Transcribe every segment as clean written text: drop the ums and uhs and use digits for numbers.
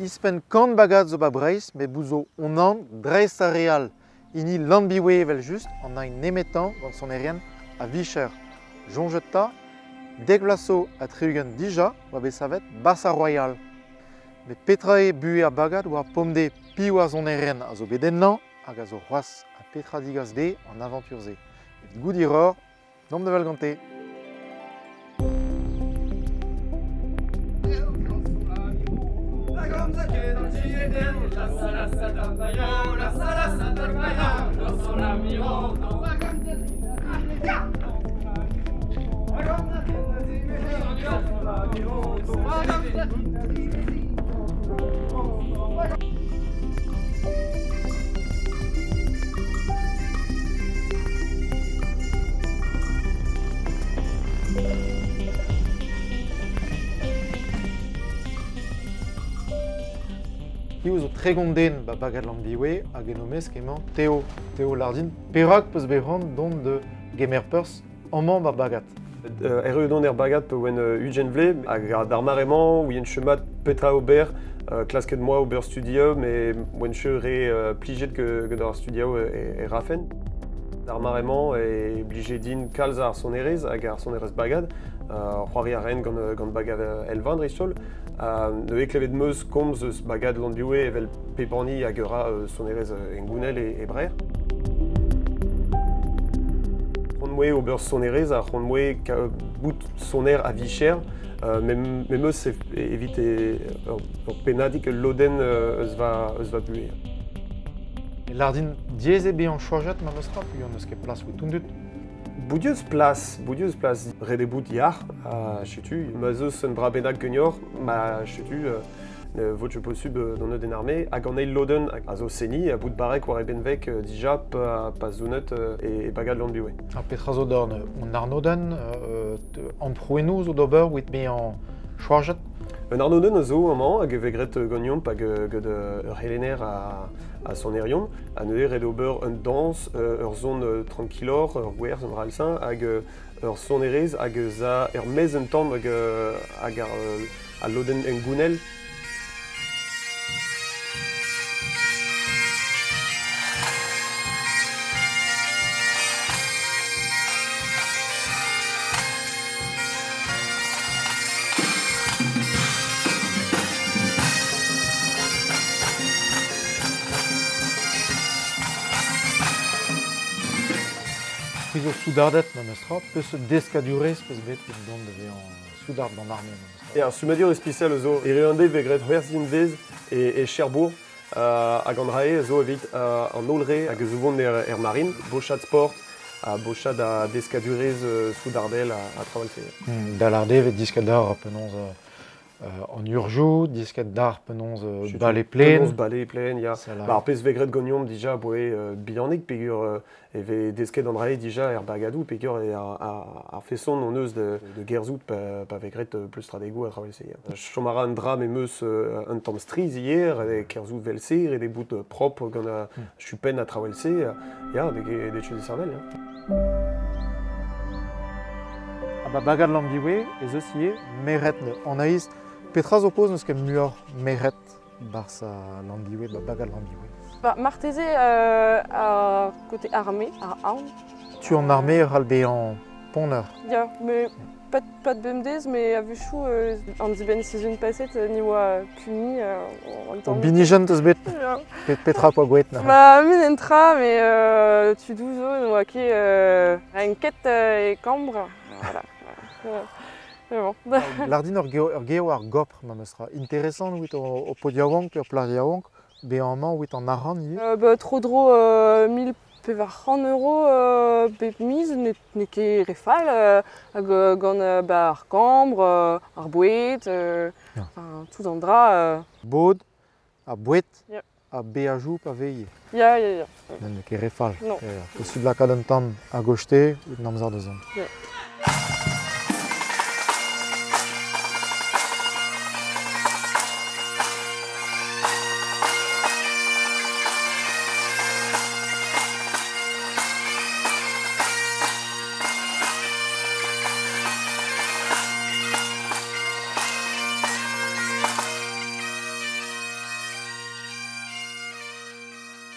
Ouzhpenn kant bagad zo 'ba Breizh met bout zo unan dreist ar re all. Hini Lanbiwe evel-just, an hini nemetañ gant sonerien a-vicher. Soñjet 'ta, dek vloaz zo ha tri-ugent dija oa bet savet Barca Royal. Met petra eo buhez ar bagad war pemdez piv ar sonerien a zo bet ennañ hag a zo c'hoazh ha petra digas dezhe an avantur-se. Evit goût hiroc'h, Deomp da wel gante. Piv zo 30 den ba bagad Lanbiwe hag en o mesk emañ Théo. Théo Lardin, perak peus bet c'hoant dont da gemer perzh amañ ba bagad? Erru on er bagad pa oan 20 vloaz hag d'ar mare-mañ ouien chemat petra ober, klasket 'moa ober studioù met oan ket re plijet gant ar studioù e rafen. D'ar mare-mañ e blije din kalz ar sonerezh hag ar sonerezh bagad. C'hoari a raen gant bagad Elva dreist-holl. Neuze klevet 'm eus komz eus bagad Lanbiwe evel pep hini hag a ra sonerezh hengounel e Breizh. C'hoant 'moa ober sonerezh ha c'hoant 'moa bout soner a-vicher. Me 'm eus evit ur pennadig ul lodenn eus va buhez. Lardin, diaes eo bezañ choajet memes tra peogwir n'eus ket plas evit an dud. Bout eus plas, bout eus plas. Ret eo bout yac'h, ha setu, ma 'z eus un dra bennak ganeoc'h, ma setu, ne vo ket posubl dont en arme. Hag an eil lodenn a zo seniñ ha bout barrek war e benveg dija pa zonet e bagad Lanbiwe. Ha petra zo d'an an arnodenn, amprouennoù zo d'ober evit bezañ choajet? Un arnodenn a zo amañ hag e vez graet ganeomp hag gant ur c'helenner a sonerion. Ha neuze ret ober un dañs, ur son trankiloc'h, ur gwerz, un ralsañ hag ur sonerezh hag eus a er-maez un tamm hag al lodenn hengounel. C'hwi zo soudarded memes tra, peseurt deskadurezh 'peus bet evit dont da vezañ soudard d'an arme memes tra? Ar stummadur ispisial a zo hiriv an deiz 'vez graet c'hwec'h zinvezh e Cherbourg hag an dra-se a zo evit an holl re hag a zo vont er marine, bochad sport ha bochad a deskadurezh soudardel ha traoù all-se. Da lâret eo 'vez disket deoc'h penaos an urzhioù, disket d'ar penaos bale plen. Penaos bale plen, ya. Ba, ar pezh 'vez graet ganeomp dija aboe bihanik peogwir e vez desket an dra-se dija er bagadoù peogwir eo ar feson hon eus da gerzhout pa vez graet pleustradegoù ha traoù evel-se. Chom a ra un dra me 'meus un tamm strizh ivez, ret eo kerzhout 'vel-se, ret eo bout propr gant ar chupenn ha traoù evel-se. Ya, de disheñvel. Ya. Ha ba bagad Lanbiwe ez eus ivez merc'hed Anaïs. Petra zo kaoz n'eus ket muioc'h merc'hed 'barzh Lanbiwe, ba bagad Lanbiwe? Ba, marteze ar côté armée, ar arme. Tu an armée a c'hall bezañ ponner. Ya, mais pas de bemdez, mais a-wechoù an dibenn sizhun paset, ni oa puni en tamm. Binijenn teus bet? Ya. Petra poa gwelet neuze? Ba, min en tra, mais tudoù zo n'oa ket enket e kambr. Voilà. Mais bon. Lardin ur geo ar gopr memes tra. Interesant evit ho paotr yaouank pe ur plac'h yaouank bezañ amañ evit an arc'hant ivez? Bah, tro-dro 1400 euros bep miz, n'eo ket re fall, hag gant bah, ar gambr, ar boued, enfin, tout an dra. Bod, ar boued, ha beajoù pa vez. Ya, ya, ya. N'eo ket re fall. Non. Posubl lakaat un tamm a-gostez evit an amzer da zont. Ya.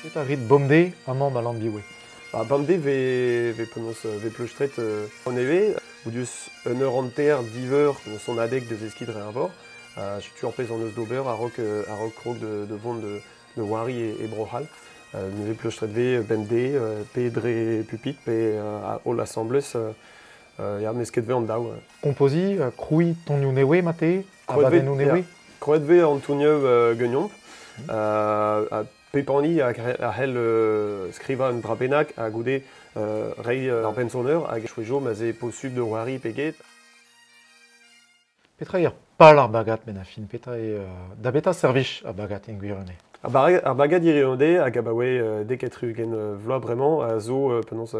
Petra rit bemdez amañ ba Lann-Bihoue? Ba bemdez ve penaos ve pleustret an eve, deus un eur hanter diveur son adeg deus eski dre ar vor. Setu ur pezh an eus d'ober a-raok krog de vont de wari e Bro-C'hall. Neuze pleustret ve bemdez, pe dre pupit, pe holl asambles, ya, mesket ve an daou. Kompozi, kroui tonioù newe mate, abadennoù newe? Kroet ve an tonioù geniomp. Pepani a c'hell skrivañ un dra bennak ha goude reiñ ar bensoneur hag chouejo ma 'z eo posubl de c'hoari pe get. Petra eo ar pal ar bagad benn ar fin? Petra eo da beta servij ar bagad en gwirionez? Ar bagad hirionez hag abaoe dek ha tri-ugent vloaz bremañ a zo penaos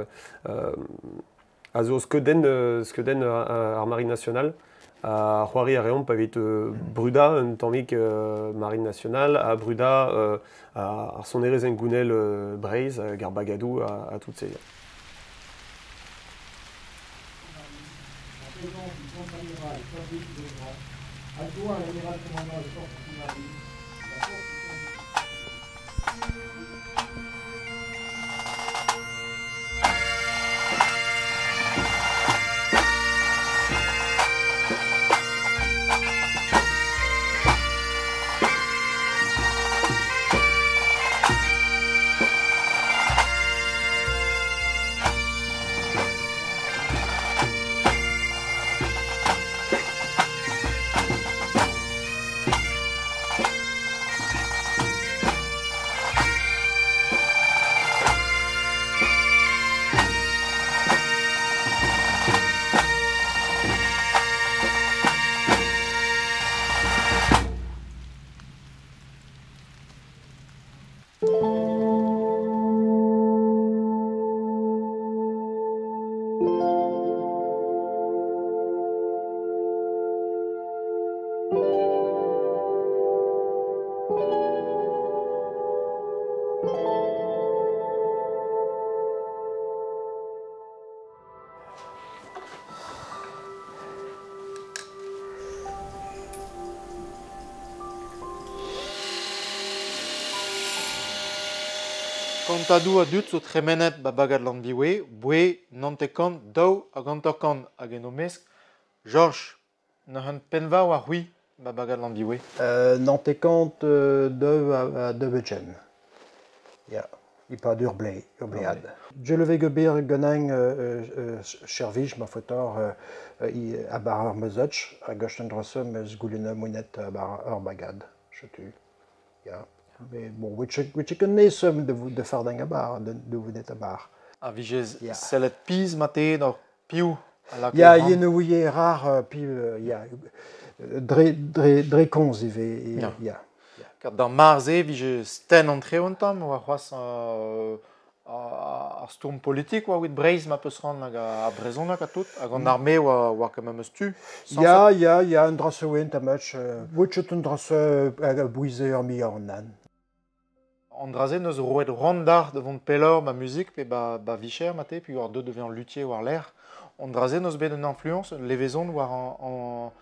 a zo skeudenn ar Marine Nationale. A c'hoari a reomp evit brudañ un tammig Marine Nationale ha brudañ ar sonerezh hengounel Breizh hag ar bagadoù ha tout se. Kantadoù a dud zo tremenet ba bagad Lann-Bihoue, boe 90 daou hag 50 hag en o mesk. Georges, n'oc'h pennva war c'hwi ba bagad Lann-Bihoue? 90 daou ha daou-ugent. Ya, e-pad ur blead. Je leve geber ganin servij ma faotoc'h a-bar ur meuzach hag an dra-se meus goulennet monet a-bar ur bagad. Setu, ya. Mais bon, witch ket nesum de fardang a-bar, de vonet a-bar. A vije sellet piz mate d'ur piv a lak Ya, yen ouie rar piv, ya, dre komz ivez, ya. Kar d'ar marze vije sten an treo an tamm, oa c'hoazh ar stourm politik oa evit Breizh ma peus ran hag ar brezhoneg ha tout, hag an arme oa quand même eus tu. Ya, ya, ya, un dra se oent a match, witchet un dra se hag a boueze ur mi an nan. An dra-se neus roet randar da vont pelloc'h ma muzik pe ba vicher mate, puis war deut devient luthier war l'air. An dra-se neus bet un influence, un levezon war an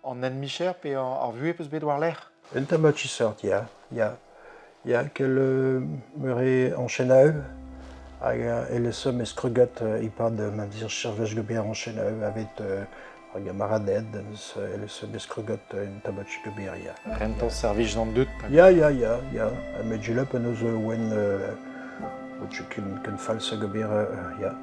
en micher pe ar vuhez peus bet war l'air. Un tamm sort, ya, ya. Ya, kel meure enchaîneu, hag e leseum eskruget e-pad ma dir chervech geber enchaîneu avet ar gamaraded, e leseum eskruget un tamm geber, ya. Rentañ servij d'an dud. Ya, ya, ya, ya. Met julep an eus oen ken false geber, ya.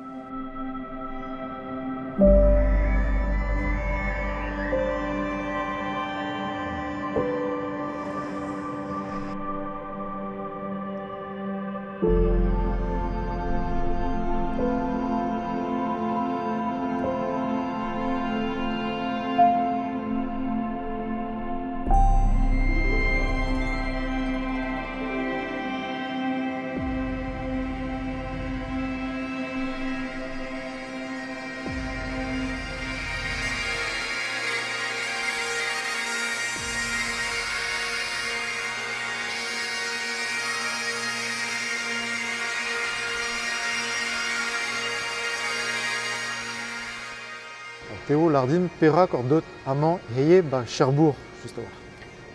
Théo Lardin, perak ur deut amañ heie ba Cherbourg, just a-walc'h.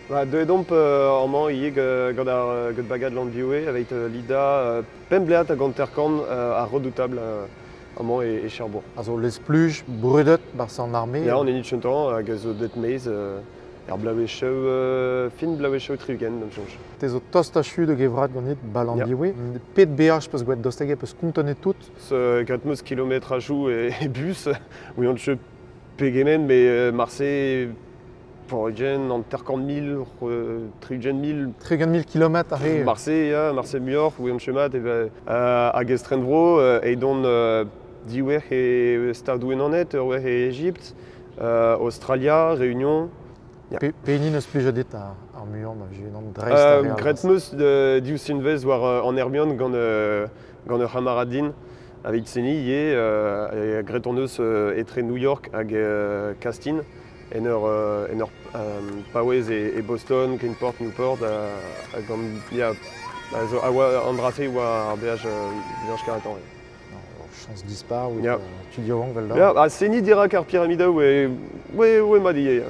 Ba, deuet omp amañ ivez gant ar gant bagad Landbioe aveit lidañ pemp blead hag hanter-kant ar Redoutable amañ e Cherbourg. A zo lez-spluj brudet barzh an arme. Ya, an hini kentañ hag a zo deut maez er bloavezhioù fin bloavezhioù 60, d'am soñj. Te zo tost achu da gevrat ganit ba Landbioe. Pet beaj peus gwet daoust hag peus kontanet tout? Graet 'meus kilometrajoù e bus, ouian ket pegement, met marse 80, 50 mil, 30 mil. 30 000 kilometr aze. Marse, ya, marse muioc'h, ouian ket mat, hag estrenvro, edon div wech e Stadoù-Unanet, ur wech e Egipt, Australia, Réunion. Ya. Pehini neus plijet dit ar muiañ ma vije unan dreist ar re all? Graet 'meus div sinvezh war an Hermione gant ur c'hamarad din aveit seniñ ivez, graet hon eus etre New York hag Castine en ur paouez e Boston, Greenport, Newport, ha gant ya, a zo a oa an dra-se oa ar beaj karetañ. Chañs dispar, Ya. tud yaouank 'vel da. Ya, ha seniñ dirak ar pyramidoù oe mat ivez.